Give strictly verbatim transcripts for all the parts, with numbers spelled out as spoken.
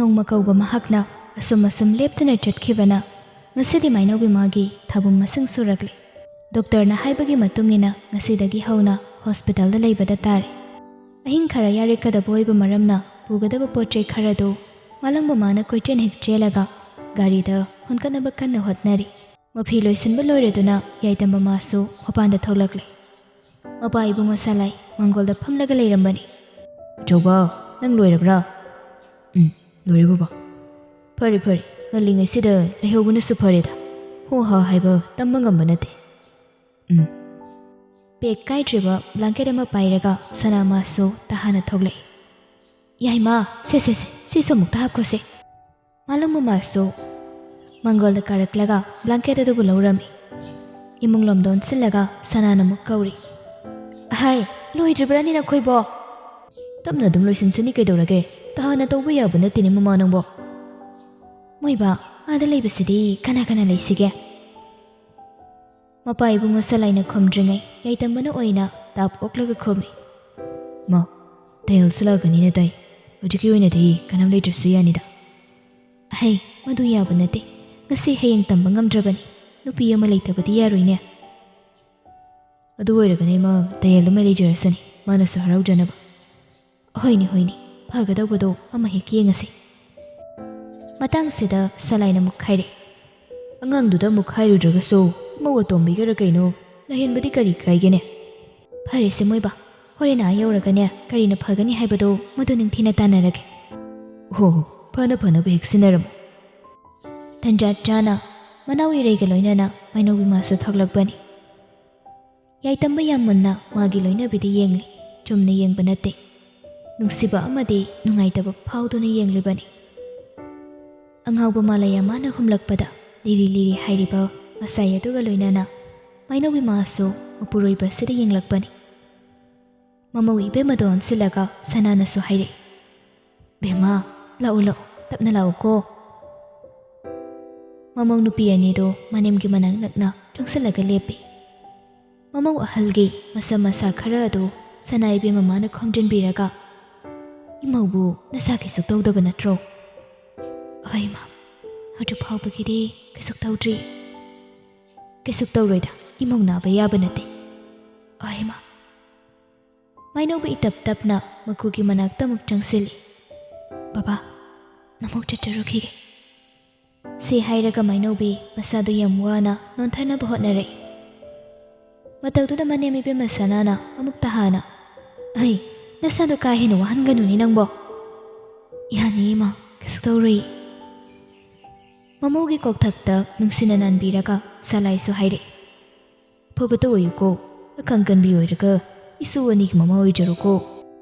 ꯅꯣꯡꯃ ꯀꯧꯕ ꯃꯍꯥꯛꯅ ꯑꯁꯨꯝ ꯑꯁꯨꯝ ꯂꯦꯞꯇꯅ ꯆꯠꯈꯤꯕꯅ ꯉꯁꯤꯗꯤ ꯃꯥꯏꯅꯧꯕꯤ ꯃꯥꯒꯤ ꯊꯥꯕꯨꯝ ꯃꯁꯤꯡ ꯁꯨꯔꯛꯂꯤ꯫ ꯗꯣꯛꯇꯔꯅ ꯍꯥꯏꯕꯒꯤ ꯃꯇꯨꯡ ꯏꯟꯅ ꯉꯁꯤꯗꯒꯤ ꯍꯧꯅ ꯍꯣꯁꯄꯤꯇꯥꯜꯗ ꯂꯩꯕꯗ ꯇꯥꯔꯦ꯫ ꯑꯍꯤꯡ ꯈꯔ ꯌꯥꯔꯦꯛꯀꯗꯕ ꯑꯣꯏꯕ ꯃꯔꯝꯅ ꯄꯨꯒꯗꯕ ꯄꯣꯠ ꯆꯩ ꯈꯔꯗꯨ ꯃꯥꯂꯪꯕ ꯃꯥꯅ ꯀꯣꯏꯆꯦꯟ ꯍꯦꯛ ꯆꯦꯜꯂꯒ ꯒꯥꯔꯤꯗ ꯍꯣꯟꯀꯠꯅꯕ ꯀꯟꯅ ꯍꯣꯠꯅꯔꯤ꯫ ꯃꯐꯤ ꯂꯣꯏꯁꯤꯟꯕ ꯂꯣꯏꯔꯗꯨꯅ ꯌꯥꯏꯇꯝꯕ ꯃꯥꯁꯨ ꯃꯄꯥꯟꯗ ꯊꯣꯛꯂꯛꯂꯦ꯫ ꯃꯄꯥ ꯏꯕꯨꯡꯉꯣ ꯁꯂꯥꯏ ꯃꯥꯡꯒꯣꯜꯗ ꯐꯝꯂꯒ ꯂꯩꯔꯝꯕꯅꯤ꯫ "ꯑꯆꯧꯕ, ꯅꯪ ꯂꯣꯏꯔꯕ꯭ꯔꯥ?" "ꯎꯝ, ꯂꯣꯏꯔꯦ ꯕꯕꯥ꯫" "ꯐꯔꯦ ꯐꯔꯦ, ꯉꯜꯂꯤꯉꯩꯁꯤꯗ ꯂꯩꯍꯧꯕꯅꯁꯨ ꯐꯔꯦꯗ꯫ ꯍꯣ ꯍꯥ ꯍꯥꯏꯕ ꯇꯝꯕ ꯉꯝꯕ ꯅꯠꯇꯦ꯫ ꯎꯝ꯫" ꯄꯦꯛ ꯀꯥꯏꯗ꯭ꯔꯤꯕ ꯕ꯭ꯂꯥꯡꯀꯦꯠ ꯑꯃ ꯄꯥꯏꯔꯒ ꯁꯅꯥ ꯃꯥꯁꯨ ꯇꯍꯥꯅ ꯊꯣꯛꯂꯛꯏ꯫ "ꯌꯥꯏꯃ, ꯁꯦ ꯁꯦ ꯁꯦ, ꯁꯤꯁꯨ ꯑꯃꯨꯛꯇ ꯍꯥꯞꯈꯣꯁꯦ꯫" ꯃꯥꯂꯪꯕ ꯃꯥꯁꯨ ꯃꯥꯡꯒꯣꯜꯗ ꯀꯥꯔꯛꯂꯒ ꯕ꯭ꯂꯥꯡꯀꯦꯠ ꯑꯗꯨꯕꯨ ꯂꯧꯔꯝꯃꯤ꯫ ꯏꯃꯨꯡ ꯂꯣꯝꯗ ꯑꯣꯟꯁꯤꯜꯂꯒ ꯁꯅꯥꯅ ꯑꯃꯨꯛ ꯀꯧꯔꯤ꯫ "ꯑꯍꯩ, ꯂꯣꯏꯗ꯭ꯔꯤꯕ꯭ꯔꯥꯅꯦ ꯅꯈꯣꯏꯕꯣ?" "ꯇꯞꯅ ꯑꯗꯨꯝ ꯂꯣꯏꯁꯤꯟꯁꯅꯤ ꯀꯩꯗꯧꯔꯒꯦ? ꯇꯍꯥꯅ ꯇꯧꯕ ꯌꯥꯕ ꯅꯠꯇꯦꯅꯦ ꯃꯃꯥ ꯅꯪꯕꯣ꯫" "ꯃꯣꯏꯕꯥ, ꯑꯥꯗ ꯂꯩꯕꯁꯤꯗꯤ ꯀꯅꯥ ꯀꯅꯥ ꯂꯩꯁꯤꯒꯦ?" ꯃꯄꯥ ꯏꯕꯨꯡꯉꯣ ꯁꯂꯥꯏꯅ ꯈꯨꯝꯗ꯭ꯔꯤꯉꯩ ꯌꯥꯏꯇꯝꯕꯅ ꯑꯣꯏꯅ ꯇꯥꯞ ꯑꯣꯛꯂꯒ ꯈꯨꯝꯃꯤ꯫ "ꯃꯥ, ꯇꯌꯦꯜꯁꯨ ꯂꯥꯛꯀꯅꯤꯅ ꯇꯥꯏ꯫ ꯍꯧꯖꯤꯛꯀꯤ ꯑꯣꯏꯅꯗꯤ ꯀꯅꯥꯝ ꯂꯩꯇ꯭ꯔꯁꯨ ꯌꯥꯅꯤꯗ꯫" "ꯑꯍꯩ, ꯃꯗꯨ ꯌꯥꯕ ꯅꯠꯇꯦ꯫ ꯉꯁꯤ ꯍꯌꯦꯡ ꯇꯝꯕ ꯉꯝꯗ꯭ꯔꯕꯅꯤ꯫ ꯅꯨꯄꯤ ꯑꯃ ꯂꯩꯇꯕꯗꯤ ꯌꯥꯔꯣꯏꯅꯦ꯫" "ꯑꯗꯨ ꯑꯣꯏꯔꯒꯅ ꯏꯃꯥ, ꯇꯌꯦꯜ ꯑꯃ ꯂꯩꯖꯔꯁꯅꯤ, ꯃꯥꯅꯁꯨ ꯍꯔꯥꯎꯖꯅꯕ꯫" "ꯍꯣꯏꯅꯦ, ꯍꯣꯏꯅꯦ, ꯐꯒꯗꯧꯕꯗꯣ ꯑꯃ ꯍꯦꯛ ꯌꯦꯡꯉꯁꯤ꯫" ꯃꯇꯥꯡꯁꯤꯗ ꯁꯂꯥꯏꯅ ꯑꯃꯨꯛ ꯍꯥꯏꯔꯛꯑꯦ꯫ "ꯑꯉꯥꯡꯗꯨꯗ ꯑꯃꯨꯛ ꯍꯥꯏꯔꯨꯗ꯭ꯔꯒꯁꯨ ꯃꯧ ꯑꯇꯣꯝꯕꯤꯒꯔ ꯀꯩꯅꯣ ꯂꯩꯍꯟꯕꯗꯤ ꯀꯔꯤ ꯀꯥꯏꯒꯦꯅꯦ?" "ꯐꯔꯦꯁꯦ ꯃꯣꯏꯕꯥ, ꯍꯣꯔꯦꯟ ꯑꯥ ꯌꯧꯔꯒꯅꯦ ꯀꯔꯤꯅ ꯐꯒꯅꯤ ꯍꯥꯏꯕꯗꯣ ꯃꯗꯨ ꯅꯤꯡꯊꯤꯅ ꯇꯥꯟꯅꯔꯒꯦ꯫" "ꯍꯣ ꯍꯣ, ꯐꯅ ꯐꯅꯕ ꯍꯦꯛ ꯁꯤꯟꯅꯔꯝꯃꯨ꯫" ꯇꯟꯖꯥ ꯆꯥꯅ ꯃꯅꯥꯎ ꯏꯔꯩꯒ ꯂꯣꯏꯅꯅ ꯃꯥꯏꯅꯧꯕꯤ ꯃꯥꯁꯨ ꯊꯣꯛꯂꯛꯄꯅꯤ꯫ ꯌꯥꯏꯇꯝꯕ ꯌꯥꯝ ꯃꯨꯟꯅ ꯃꯥꯒꯤ ꯂꯣꯏꯅꯕꯤꯗ ꯌꯦꯡꯂꯤ꯫ ꯆꯨꯝꯅ ꯌꯦꯡꯕ ꯅꯠꯇꯦ, ꯅꯨꯡꯁꯤꯕ ꯑꯃꯗꯤ ꯅꯨꯡꯉꯥꯏꯇꯕ ꯐꯥꯎꯗꯨꯅ ꯌꯦꯡꯂꯤꯕꯅꯤ꯫ ꯑꯉꯥꯎꯕ ꯃꯥꯂꯩ ꯑꯃꯅ ꯍꯨꯝꯂꯛꯄꯗ ꯂꯤꯔꯤ ꯂꯤꯔꯤ ꯍꯥꯏꯔꯤꯕ ꯉꯁꯥꯏ ꯑꯗꯨꯒ ꯂꯣꯏꯅꯅ ꯃꯥꯏꯅꯧꯕꯤ ꯃꯥꯁꯨ ꯃꯄꯨꯔꯣꯏꯕ ꯑꯁꯤꯗ ꯌꯦꯡꯂꯛꯄꯅꯤ꯫ ꯃꯃꯧ ꯏꯕꯦꯝꯃꯗ ꯑꯣꯟꯁꯤꯜꯂꯒ ꯁꯅꯥꯅꯁꯨ ꯍꯥꯏꯔꯛꯏ, "ꯕꯦꯝꯃ, ꯂꯥꯛꯎ ꯂꯥꯛꯎ, ꯇꯞꯅ ꯂꯥꯛꯎꯀꯣ꯫" ꯃꯃꯧ ꯅꯨꯄꯤ ꯑꯅꯤꯗꯨ ꯃꯅꯦꯝꯒꯤ ꯃꯅꯥꯛ ꯅꯛꯅ ꯆꯪꯁꯤꯜꯂꯒ ꯂꯦꯞꯄꯤ꯫ ꯃꯃꯧ ꯑꯍꯜꯒꯤ ꯃꯁꯝ ꯃꯁꯥ ꯈꯔ ꯑꯗꯨ ꯁꯅꯥ ꯏꯕꯦꯝꯃ ꯃꯥꯅ ꯈꯣꯝꯖꯤꯟꯕꯤꯔꯒ, "ꯏꯃꯧꯕꯨ ꯅꯁꯥ ꯀꯩꯁꯨ ꯇꯧꯗꯕ ꯅꯠꯇ꯭ꯔꯣ?" ꯑꯩꯃ, ꯍꯧꯖꯤꯛ ꯐꯥꯎꯕꯒꯤꯗꯤ ꯀꯩꯁꯨ ꯇꯧꯗ꯭ꯔꯤ꯫ ꯀꯩꯁꯨ ꯇꯧꯔꯣꯏꯗ, ꯏꯃꯧ ꯅꯥꯕ ꯌꯥꯕ ꯅꯠꯇꯦ꯫ ꯑꯩꯃ꯫ ꯃꯥꯏꯅꯧꯕꯤ ꯏꯇꯞ ꯇꯞꯅ ꯃꯀꯨꯒꯤ ꯃꯅꯥꯛꯇ ꯑꯃꯨꯛ ꯆꯪꯁꯤꯜꯂꯤ꯫ "ꯕꯕꯥ, ꯅꯃꯧ ꯆꯠꯆꯔꯨꯈꯤꯒꯦ꯫" ꯁꯤ ꯍꯥꯏꯔꯒ ꯃꯥꯏꯅꯧꯕꯤ ꯃꯁꯥꯗꯨ ꯌꯥꯝ ꯋꯥꯅ ꯅꯣꯟꯊꯅꯕ ꯍꯣꯠꯅꯔꯛꯏ꯫ ꯃꯇꯧꯗꯨꯗ ꯃꯅꯦꯝ ꯏꯕꯦꯝꯃ ꯁꯅꯥꯅ ꯑꯃꯨꯛꯇ ꯍꯥꯟꯅ, "ꯑꯩ, ꯅꯁꯥꯗꯣ ꯀꯥ ꯍꯦꯟꯅ ꯋꯥꯍꯟꯒꯅꯨꯅꯦ ꯅꯪꯕꯣ꯫" "ꯌꯥꯅꯤ ꯏꯃꯥ, ꯀꯩꯁꯨ ꯇꯧꯔꯣꯏ꯫" ꯃꯃꯧꯒꯤ ꯀꯣꯛꯊꯛꯇ ꯅꯨꯡꯁꯤꯅ ꯅꯥꯟꯕꯤꯔꯒ ꯁꯂꯥꯏꯁꯨ ꯍꯥꯏꯔꯛꯏ, "ꯑꯐꯕꯇ ꯑꯣꯏꯌꯨꯀꯣ, ꯑꯈꯪ ꯀꯟꯕꯤ ꯑꯣꯏꯔꯒ ꯏꯁꯨ ꯑꯅꯤꯒꯤ ꯃꯃꯥ ꯑꯣꯏꯖꯔꯣꯀꯣ꯫"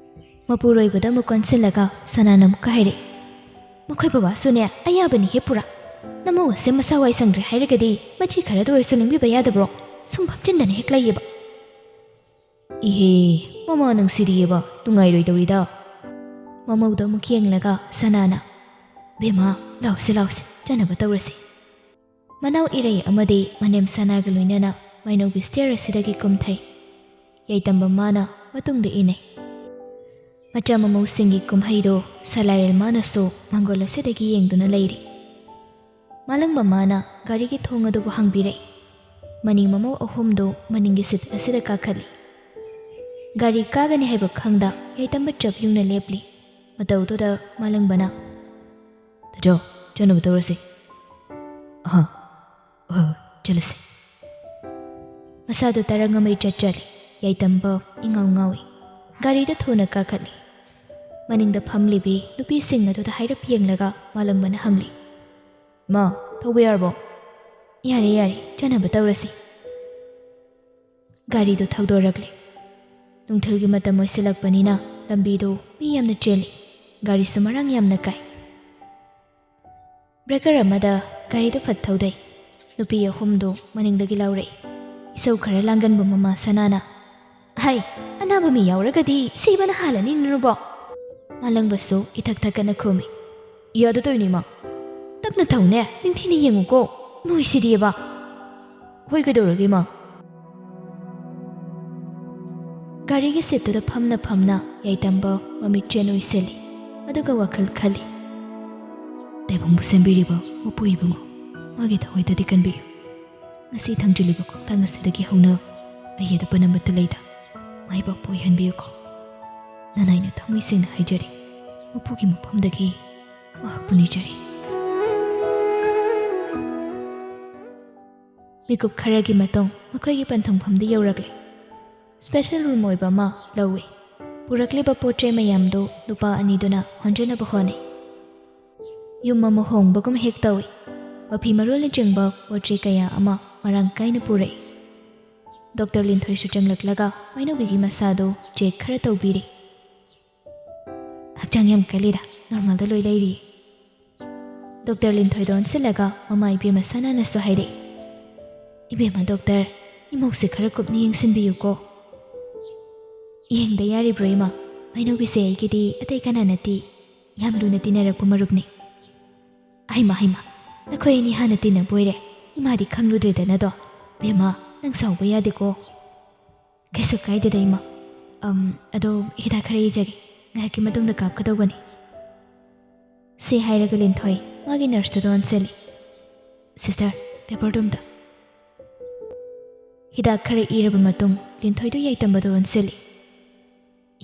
ꯃꯄꯨꯔꯣꯏꯕꯗ ꯑꯃꯨꯛ ꯀꯣꯟꯁꯤꯜꯂꯒ ꯁꯅꯥꯅ ꯑꯃꯨꯛꯀ ꯍꯥꯏꯔꯛꯏ, "ꯃꯈꯣꯏ ꯕꯕꯥꯁꯨꯅꯦ ꯑꯌꯥꯕꯅꯤꯍꯦ ꯄꯨꯔꯥ꯫ ꯅꯃꯧ ꯑꯁꯦ ꯃꯁꯥ ꯋꯥꯏ ꯁꯪꯗ꯭ꯔꯦ ꯍꯥꯏꯔꯒꯗꯤ ꯃꯆꯤ ꯈꯔꯗ ꯑꯣꯏꯔꯁꯨ ꯂꯦꯡꯕꯤꯕ ꯌꯥꯗꯕ꯭ꯔꯣ? ꯁꯨꯝ ꯐꯝꯖꯤꯟꯗꯅ ꯍꯦꯛ ꯂꯩꯌꯦꯕ꯫" "ꯏꯍꯦ, ꯃꯃꯥ ꯅꯪꯁꯤꯗꯤꯌꯦꯕ, ꯅꯨꯡꯉꯥꯏꯔꯣꯏꯗꯧꯔꯤꯗ꯫" ꯃꯃꯧꯗ ꯑꯃꯨꯛ ꯌꯦꯡꯂꯒ ꯁꯅꯥꯅ, "ꯕꯦꯝꯃ, ꯂꯥꯎꯁꯦ ꯂꯥꯎꯁꯦ, ꯆꯥꯅꯕ ꯇꯧꯔꯁꯦ꯫" ꯃꯅꯥꯎ ꯏꯔꯩ ꯑꯃꯗꯤ ꯃꯅꯦꯝ ꯁꯅꯥꯒ ꯂꯣꯏꯅꯅ ꯃꯥꯏꯅꯧꯒꯤ ꯁ꯭ꯇꯦꯌꯔ ꯑꯁꯤꯗꯒꯤ ꯀꯨꯝꯊꯩ꯫ ꯌꯥꯏꯇꯝꯕ ꯃꯥꯅ ꯃꯇꯨꯡꯗ ꯏꯟꯅꯩ꯫ ꯃꯆꯥ ꯃꯃꯧꯁꯤꯡꯒꯤ ꯀꯨꯝꯍꯩꯗꯣ ꯁꯂꯥꯏꯔꯦꯜ ꯃꯥꯅꯁꯨ ꯃꯥꯡꯒꯣꯜ ꯑꯁꯤꯗꯒꯤ ꯌꯦꯡꯗꯨꯅ ꯂꯩꯔꯤ꯫ ꯃꯥꯂꯪꯕ ꯃꯥꯅ ꯒꯥꯔꯤꯒꯤ ꯊꯣꯡ ꯑꯗꯨꯕꯨ ꯍꯥꯡꯕꯤꯔꯛꯏ꯫ ꯃꯅꯤꯡ ꯃꯃꯧ ꯑꯍꯨꯝꯗꯨ ꯃꯅꯤꯡꯒꯤ ꯁꯤꯠ ꯑꯁꯤꯗ ꯀꯥꯈꯠꯂꯤ꯫ ꯒꯥꯔꯤ ꯀꯥꯒꯅꯤ ꯍꯥꯏꯕ ꯈꯪꯗ ꯌꯥꯏꯇꯝꯕ ꯆꯞ ꯌꯨꯡꯅ ꯂꯦꯞꯂꯤ꯫ ꯃꯇꯧꯗꯨꯗ ꯃꯥꯂꯪꯕꯅ, "ꯇꯥꯖꯧ, ꯆꯠꯅꯕ ꯇꯧꯔꯁꯤ꯫" "ꯑꯍ, ꯍꯣꯏ, ꯍꯣꯏ, ꯆꯠꯂꯁꯤ꯫" ꯃꯁꯥꯗꯨ ꯇꯔꯪ ꯑꯃꯩ ꯆꯠ ꯆꯠꯂꯤ꯫ ꯌꯥꯏꯇꯝꯕ ꯏꯉꯥꯎ ꯉꯥꯎꯏ꯫ ꯒꯥꯔꯤꯗ ꯊꯨꯅ ꯀꯥꯈꯠꯂꯤ꯫ ꯃꯅꯤꯡꯗ ꯐꯝꯂꯤꯕꯤ ꯅꯨꯄꯤꯁꯤꯡ ꯑꯗꯨꯗ ꯍꯥꯏꯔꯞ ꯌꯦꯡꯂꯒ ꯃꯥꯂꯪꯕꯅ ꯍꯪꯂꯤ, "ꯃꯥ, ꯊꯧꯕ ꯌꯥꯔꯕꯣ?" "ꯌꯥꯔꯦ, ꯌꯥꯔꯦ, ꯆꯠꯅꯕ ꯇꯧꯔꯁꯤ꯫" ꯒꯥꯔꯤꯗꯨ ꯊꯧꯗꯣꯔꯛꯂꯦ꯫ ꯅꯨꯡꯊꯤꯜꯒꯤ ꯃꯇꯝ ꯑꯣꯏꯁꯤꯜꯂꯛꯄꯅꯤꯅ ꯂꯝꯕꯤꯗꯨ ꯃꯤ ꯌꯥꯝꯅ ꯆꯦꯜꯂꯤ꯫ ꯒꯥꯔꯤꯁꯨ ꯃꯔꯥꯡ ꯌꯥꯝꯅ ꯀꯥꯏ꯫ ꯕ꯭ꯔꯦꯀꯔ ꯑꯃꯗ ꯒꯥꯔꯤꯗꯨ ꯐꯠ ꯊꯧꯗꯩ꯫ ꯅꯨꯄꯤ ꯑꯍꯨꯝꯗꯨ ꯃꯅꯤꯡꯗꯒꯤ ꯂꯥꯎꯔꯛꯏ꯫ ꯏꯁꯧ ꯈꯔ ꯂꯥꯡꯒꯟꯕ ꯃꯃꯥ ꯁꯅꯥꯅ, "ꯍꯥꯏ, ꯑꯅꯥꯕ ꯃꯤ ꯌꯥꯎꯔꯒꯗꯤ ꯁꯤꯕꯅ ꯍꯥꯜꯂꯅꯤ ꯅꯨꯔꯨꯕꯣ꯫" ꯃꯥꯂꯪꯕꯁꯨ ꯏꯊꯛ ꯊꯛꯀꯠꯅ ꯈꯨꯝꯃꯤ, "ꯌꯥꯗ ꯇꯧꯏꯅꯤ ꯏꯃꯥ꯫" "ꯇꯞꯅ ꯊꯧꯅꯦ, ꯅꯤꯡꯊꯤꯅ ꯌꯦꯡꯉꯨꯀꯣ, ꯅꯣꯏꯁꯤꯗꯤꯕ꯫" "ꯍꯣꯏ, ꯀꯩꯗꯧꯔꯒꯦ ꯏꯃꯥ?" ꯒꯥꯔꯤꯒꯤ ꯁꯤꯠꯇꯨꯗ ꯐꯝꯅ ꯐꯝꯅ ꯌꯥꯏꯇꯝꯕ ꯃꯃꯤꯠ ꯆꯦꯟ ꯑꯣꯏꯁꯤꯜꯂꯤ, ꯑꯗꯨꯒ ꯋꯥꯈꯜ ꯈꯜꯂꯤ꯫ ꯇꯥꯏꯕꯪꯕꯨ ꯁꯦꯝꯕꯤꯔꯤꯕ ꯃꯄꯨ ꯏꯕꯨꯡꯉꯣ, ꯃꯥꯒꯤ ꯊꯋꯥꯏꯗꯗꯤ ꯀꯟꯕꯤꯌꯨ꯫ ꯉꯁꯤ ꯊꯥꯡꯖꯤꯜꯂꯤꯕ ꯈꯣꯡꯊꯥꯡ ꯑꯁꯤꯗꯒꯤ ꯍꯧꯅ ꯑꯍꯦꯟꯕ ꯑꯃꯠꯇ ꯂꯩꯇ ꯃꯥꯏ ꯄꯥꯛꯄ ꯑꯣꯏꯍꯟꯕꯤꯌꯨꯀꯣ꯫ ꯅꯅꯥꯏꯅ ꯊꯃꯣꯏ ꯁꯦꯡꯅ ꯍꯥꯏꯖꯔꯤ, ꯃꯄꯨꯒꯤ ꯃꯐꯝꯗꯒꯤ ꯃꯍꯥꯛꯄꯨ ꯅꯤꯖꯔꯤ꯫ ꯃꯤꯀꯨꯞ ꯈꯔꯒꯤ ꯃꯇꯨꯡ ꯃꯈꯣꯏꯒꯤ ꯄꯟꯊꯨꯡꯐꯝꯗꯨ ꯌꯧꯔꯛꯂꯦ꯫ ꯁ꯭ꯄꯦꯁꯦꯜ ꯔꯨꯝ ꯑꯣꯏꯕ ꯑꯃ ꯂꯧꯏ꯫ ꯄꯨꯔꯛꯂꯤꯕ ꯄꯣꯠ ꯆꯩ ꯃꯌꯥꯝꯗꯨ ꯅꯨꯄꯥ ꯑꯅꯤꯗꯨꯅ ꯍꯣꯟꯖꯅꯕ ꯍꯣꯠꯅꯩ꯫ ꯌꯨꯝ ꯑꯃ ꯍꯣꯡꯕꯒꯨꯝ ꯍꯦꯛ ꯇꯧꯏ꯫ ꯃꯐꯤ ꯃꯔꯣꯜꯅꯆꯤꯡꯕ ꯄꯣꯠ ꯆꯩ ꯀꯌꯥ ꯑꯃ ꯃꯔꯥꯡ ꯀꯥꯏꯅ ꯄꯨꯔꯛꯏ꯫ ꯗꯣꯛꯇꯔ ꯂꯤꯟꯊꯣꯏꯁꯨ ꯆꯪꯂꯛꯂꯒ ꯃꯥꯏꯅꯧꯕꯤꯒꯤ ꯃꯁꯥꯗꯨ ꯆꯦꯛ ꯈꯔ ꯇꯧꯕꯤꯔꯤ꯫ "ꯍꯛꯆꯥꯡ ꯌꯥꯝ ꯀꯜꯂꯤꯗ, ꯅꯣꯔꯃꯦꯜꯗ ꯂꯣꯏ ꯂꯩꯔꯤ꯫" ꯗꯣꯛꯇꯔ ꯂꯤꯟꯊꯣꯏꯗ ꯑꯣꯟꯁꯤꯜꯂꯒ ꯃꯃꯥ ꯏꯕꯦꯝꯃ ꯁꯅꯥꯅꯁꯨ ꯍꯥꯏꯔꯛꯏ꯫ "ꯏꯕꯦꯝꯃ ꯗꯣꯛꯇꯔ, ꯏꯃꯧꯁꯦ ꯈꯔ ꯀꯨꯞꯅ ꯌꯦꯡꯁꯤꯟꯕꯤꯌꯨꯀꯣ꯫" "ꯌꯦꯡꯗ ꯌꯥꯔꯤꯕ꯭ꯔꯣ ꯏꯃꯥ? ꯃꯥꯏꯅꯧꯕꯤꯁꯦ ꯑꯩꯒꯤꯗꯤ ꯑꯇꯩ ꯀꯅꯥ ꯅꯠꯇꯦ, ꯌꯥꯝ ꯂꯨꯅ ꯇꯤꯟꯅꯔꯛꯄ ꯃꯔꯨꯞꯅꯤ꯫" "ꯍꯩꯃꯥ ꯍꯩꯃꯥ, ꯅꯈꯣꯏ ꯑꯅꯤ ꯍꯥꯟꯅ ꯇꯤꯟꯅꯕ ꯑꯣꯏꯔꯦ, ꯏꯃꯥꯗꯤ ꯈꯪꯂꯨꯗ꯭ꯔꯦꯗꯅꯗꯣ꯫ ꯕꯦꯝꯃ, ꯅꯪ ꯁꯥꯎꯕ ꯌꯥꯗꯦꯀꯣ꯫" "ꯀꯩꯁꯨ ꯀꯥꯏꯗꯦꯗ ꯏꯃꯥ꯫ ꯑꯝ, ꯑꯗꯣ ꯍꯤꯗꯥꯛ ꯈꯔ ꯏꯖꯒꯦ, ꯉꯥꯏꯍꯥꯛꯀꯤ ꯃꯇꯨꯡꯗ ꯀꯥꯞꯀꯗꯧꯕꯅꯤ꯫" ꯁꯤ ꯍꯥꯏꯔꯒ ꯂꯤꯟꯊꯣꯏ ꯃꯥꯒꯤ ꯅꯔꯁꯇꯨꯗ ꯑꯣꯟꯁꯤꯜꯂꯤ꯫ "ꯁꯤꯁꯇꯔ, ꯄꯦꯄꯔꯗꯣ ꯑꯝꯇ꯫" ꯍꯤꯗꯥꯛ ꯈꯔ ꯏꯔꯕ ꯃꯇꯨꯡ ꯂꯤꯟꯊꯣꯏꯗꯨ ꯌꯥꯏꯇꯝꯕꯗ ꯑꯣꯟꯁꯤꯜꯂꯤ꯫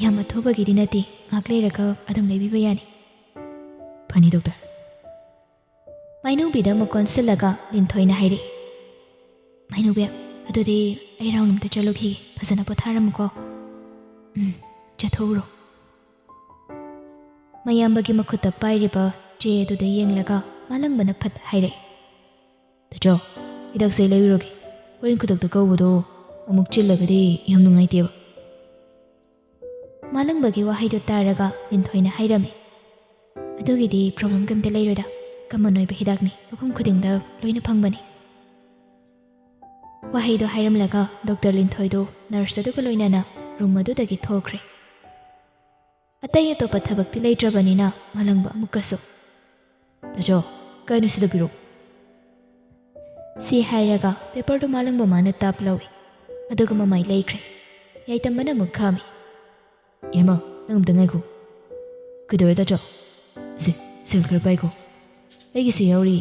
"ꯌꯥꯝ ꯑꯊꯨꯕꯒꯤꯗꯤ ꯅꯠꯇꯦ, ꯉꯥꯏꯍꯥꯛ ꯂꯩꯔꯒ ꯑꯗꯨꯝ ꯂꯩꯕꯤꯕ ꯌꯥꯅꯤ꯫" "ꯐꯅꯤ ꯗꯣꯛꯇꯔ꯫" ꯃꯥꯏꯅꯧꯕꯤꯗ ꯑꯃꯨꯛ ꯑꯣꯟꯁꯤꯜꯂꯒ ꯂꯤꯟꯊꯣꯏꯅ ꯍꯥꯏꯔꯛꯏ꯫ "ꯃꯥꯏꯅꯧꯕꯤ, ꯑꯗꯨꯗꯤ ꯑꯩ ꯔꯥꯎꯟ ꯑꯝꯇ ꯆꯠꯂꯨꯈꯤꯒꯦ, ꯐꯖꯅ ꯄꯣꯊꯥꯔꯝꯃꯨꯀꯣ꯫" "ꯎꯝ, ꯆꯠꯊꯣꯛꯎꯔꯣ꯫" ꯃꯌꯥꯝꯕꯒꯤ ꯃꯈꯨꯠꯇ ꯄꯥꯏꯔꯤꯕ ꯆꯦ ꯑꯗꯨꯗ ꯌꯦꯡꯂꯒ ꯃꯥꯂꯪꯕꯅ ꯐꯠ ꯍꯥꯏꯔꯛꯏ꯫ "ꯇꯥꯆꯧ, ꯍꯤꯗꯥꯛꯁꯦ ꯑꯩ ꯂꯩꯔꯨꯔꯒꯦ, ꯍꯣꯔꯦꯟ ꯈꯨꯗꯛꯇ ꯀꯧꯕꯗꯣ ꯑꯃꯨꯛ ꯆꯤꯜꯂꯒꯗꯤ ꯌꯥꯝ ꯅꯨꯡꯉꯥꯏꯇꯦꯕ꯫" ꯃꯥꯂꯪꯕꯒꯤ ꯋꯥꯍꯩꯗꯨ ꯇꯥꯔꯒ ꯂꯤꯟꯊꯣꯏꯅ ꯍꯥꯏꯔꯝꯃꯤ꯫ "ꯑꯗꯨꯒꯤꯗꯤ ꯄ꯭ꯔꯣꯕ꯭ꯂꯦꯝ ꯀꯩꯝꯇ ꯂꯩꯔꯣꯏꯗ, ꯀꯃꯟ ꯑꯣꯏꯕ ꯍꯤꯗꯥꯛꯅꯤ, ꯃꯐꯝ ꯈꯨꯗꯤꯡꯗ ꯂꯣꯏꯅ ꯐꯪꯕꯅꯤ꯫" ꯋꯥꯍꯩꯗꯨ ꯍꯥꯏꯔꯝꯂꯒ ꯗꯣꯛꯇꯔ ꯂꯤꯟꯊꯣꯏꯗꯨ ꯅꯔꯁ ꯑꯗꯨꯒ ꯂꯣꯏꯅꯅ ꯔꯨꯝ ꯑꯗꯨꯗꯒꯤ ꯊꯣꯛꯈ꯭ꯔꯦ꯫ ꯑꯇꯩ ꯑꯇꯣꯞꯄ ꯊꯕꯛꯇꯤ ꯂꯩꯇ꯭ꯔꯕꯅꯤꯅ ꯃꯥꯂꯪꯕ ꯑꯃꯨꯛꯀꯁꯨ, "ꯇꯥꯆꯧ, ꯀꯩꯅꯣ ꯁꯤꯗ ꯄꯤꯔꯛꯎ꯫" ꯁꯤ ꯍꯥꯏꯔꯒ ꯄꯦꯄꯔꯗꯨ ꯃꯥꯂꯪꯕ ꯃꯥꯅ ꯇꯥꯞ ꯂꯧꯏ, ꯑꯗꯨꯒ ꯃꯃꯥꯏ ꯂꯩꯈ꯭ꯔꯦ꯫ ꯌꯥꯏꯇꯝꯕꯅ ꯑꯃꯨꯛ ꯈꯥꯝꯃꯤ꯫ "ꯑꯦꯃ, ꯅꯪ ꯑꯝꯇ ꯉꯥꯏꯈꯣ꯫" "ꯀꯩꯗꯧꯔꯦ ꯇꯥꯆꯧ?" "ꯁꯦ, ꯁꯦꯜ ꯈꯔ ꯄꯥꯏꯈꯣ꯫" ꯑꯩꯒꯤꯁꯨ ꯌꯥꯎꯔꯤ꯫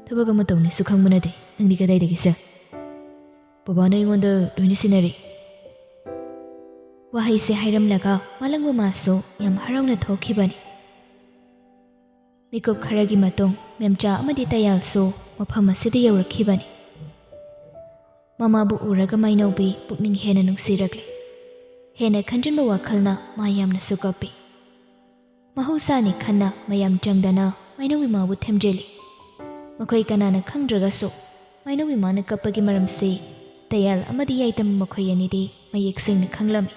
ꯊꯕꯛ ꯑꯃ ꯇꯧꯅꯤꯁꯨ ꯈꯪꯕ ꯅꯠꯇꯦ, ꯅꯪꯗꯤ ꯀꯗꯥꯏꯗꯒꯤ ꯁꯦ? ꯕꯕꯥꯅ ꯑꯩꯉꯣꯟꯗ ꯂꯣꯏꯅ ꯁꯤꯟꯅꯔꯤ꯫ ꯋꯥꯍꯩꯁꯦ ꯍꯥꯏꯔꯝꯂꯒ ꯃꯥꯂꯪꯕ ꯃꯥꯁꯨ ꯌꯥꯝ ꯍꯔꯥꯎꯅ ꯊꯣꯛꯈꯤꯕꯅꯤ꯫ ꯃꯤꯀꯨꯞ ꯈꯔꯒꯤ ꯃꯇꯨꯡ ꯃꯦꯝꯆꯥ ꯑꯃꯗꯤ ꯇꯌꯥꯜꯁꯨ ꯃꯐꯝ ꯑꯁꯤꯗ ꯌꯧꯔꯛꯈꯤꯕꯅꯤ꯫ ꯃꯃꯥꯕꯨ ꯎꯔꯒ ꯃꯥꯏꯅꯧꯕꯤ ꯄꯨꯛꯅꯤꯡ ꯍꯦꯟꯅ ꯅꯨꯡꯁꯤꯔꯛꯂꯤ꯫ ꯍꯦꯟꯅ ꯈꯟꯖꯤꯟꯕ ꯋꯥꯈꯜꯅ ꯃꯥ ꯌꯥꯝꯅꯁꯨ ꯀꯞꯄꯤ꯫ ꯃꯍꯧꯁꯥꯅꯤ ꯈꯟꯅ ꯃꯌꯥꯝ ꯆꯪꯗꯅ ꯃꯥꯏꯅꯧꯕꯤ ꯃꯥꯕꯨ ꯊꯦꯝꯖꯤꯜꯂꯤ꯫ ꯃꯈꯣꯏ ꯀꯅꯥꯅ ꯈꯪꯗ꯭ꯔꯒꯁꯨ ꯃꯥꯏꯅꯧꯕꯤ ꯃꯥꯅ ꯀꯞꯄꯒꯤ ꯃꯔꯝꯁꯤ ꯇꯌꯥꯜ ꯑꯃꯗꯤ ꯌꯥꯏꯇꯝ ꯃꯈꯣꯏ ꯑꯅꯤꯗꯤ ꯃꯌꯦꯛ ꯁꯦꯡꯅ ꯈꯪꯂꯝꯃꯤ꯫